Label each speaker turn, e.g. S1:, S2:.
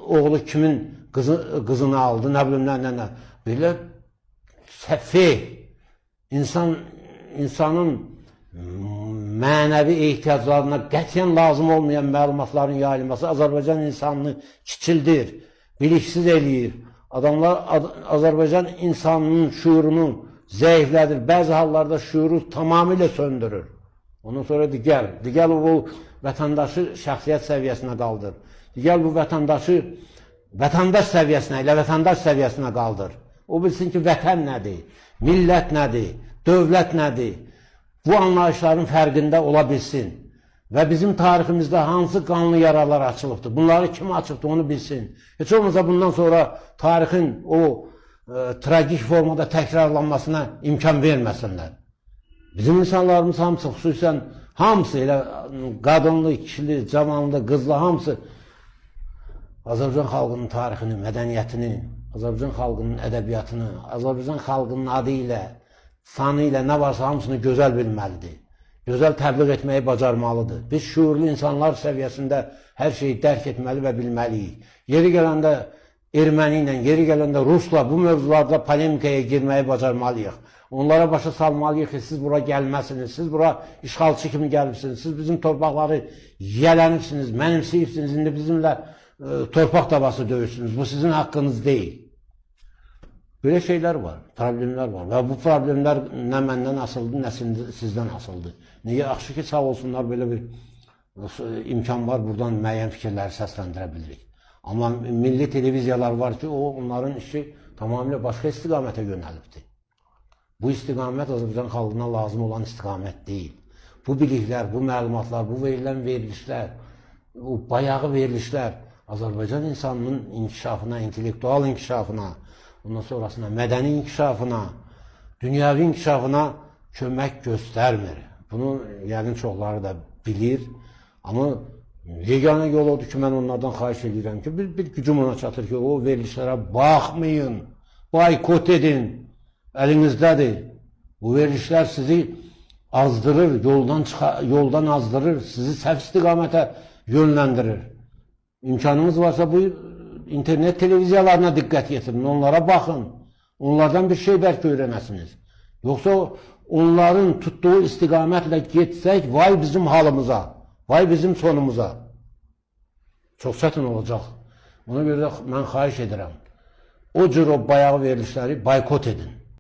S1: oğlu kimin qızını aldı, nə bilim nə. Belə səfeh insanın mənəvi ehtiyaclarına qətiyyən lazım olmayan məlumatların yayılması Azərbaycan insanını kiçildir, biliksiz eləyir. Adamlar Azərbaycan insanının şüurunu zəiflədir. Bəzi hallarda şüuru tamamilə söndürür. Ondan sonra digər bu vətəndaşı şəxsiyyət səviyyəsinə qaldır. Digər bu vətəndaşı vətəndaş səviyyəsinə, elə vətəndaş səviyyəsinə qaldır. O bilsin ki, vətən nədir, millət nədir, dövlət nədir. Bu anlayışların fərqində ola bilsin. Və bizim tariximizdə hansı qanlı yaralar açılıbdır, bunları kim açıbdır, onu bilsin. Heç olmasa bundan sonra tarixin o tragik formada təkrarlanmasına imkan verməsinlər. Bizim insanlarımız hamısı, xüsusən hamısı elə qadınlı, kişili, cavanlı, qızlı hamısı Azərbaycan xalqının tarixini, mədəniyyətini, Azərbaycan xalqının ədəbiyyatını, Azərbaycan xalqının adı ilə, sanı ilə nə varsa hamısını gözəl bilməlidir. Gözəl təbliğ etməyi bacarmalıdır. Biz şüurlu insanlar səviyyəsində hər şeyi dərk etməli və bilməliyik. Yeri gələndə erməni ilə, yeri gələndə rusla bu mövzularda polemikaya girməyi bacarmalıyıq. Onlara başa salmalıyıq ki, siz bura gəlməsiniz, siz bura işğalçı kimi gəlibsiniz, siz bizim torpaqları yiyələnibsiniz, mənimsəyibsiniz, indi bizimlə torpaq davası döyürsünüz. Bu sizin haqqınız deyil. Belə şeylər var, problemlər var və bu problemlər nə məndən asıldı, nə sizdən asıldı. Niyə? Yaxşı ki, sağ olsunlar, belə bir imkan var, buradan müəyyən fikirləri səsləndirə bilirik. Amma milli televiziyalar var ki, onların işi tamamilə başqa istiqamətə yönəlibdir. Bu istiqamət Azərbaycan xalqına lazım olan istiqamət deyil. Bu biliklər, bu məlumatlar, bu verilən verilişlər, bu bayağı verilişlər Azərbaycan insanının inkişafına, intellektual inkişafına, ondan sonrasına, mədəni inkişafına, dünyəvi inkişafına kömək göstərmir. Bunu yəqin çoxları da bilir. Amma yeganə yol odur ki, mən onlardan xahiş edirəm ki, bir gücüm ona çatır ki, o verilişlərə baxmayın, boykot edin, əlinizdədir. Bu verilişlər sizi azdırır, yoldan azdırır, sizi səhv istiqamətə yönləndirir. İmkanınız varsa bu internet televiziyalarına diqqət yetirin, onlara baxın, onlardan bir şey bəlkə öyrənəsiniz. Yoxsa onların tutduğu istiqamətlə getsək, vay bizim halımıza, vay bizim sonumuza. Çox çətin olacaq. Ona görə də mən xahiş edirəm, o cür o bayağı verilişləri boykot edin.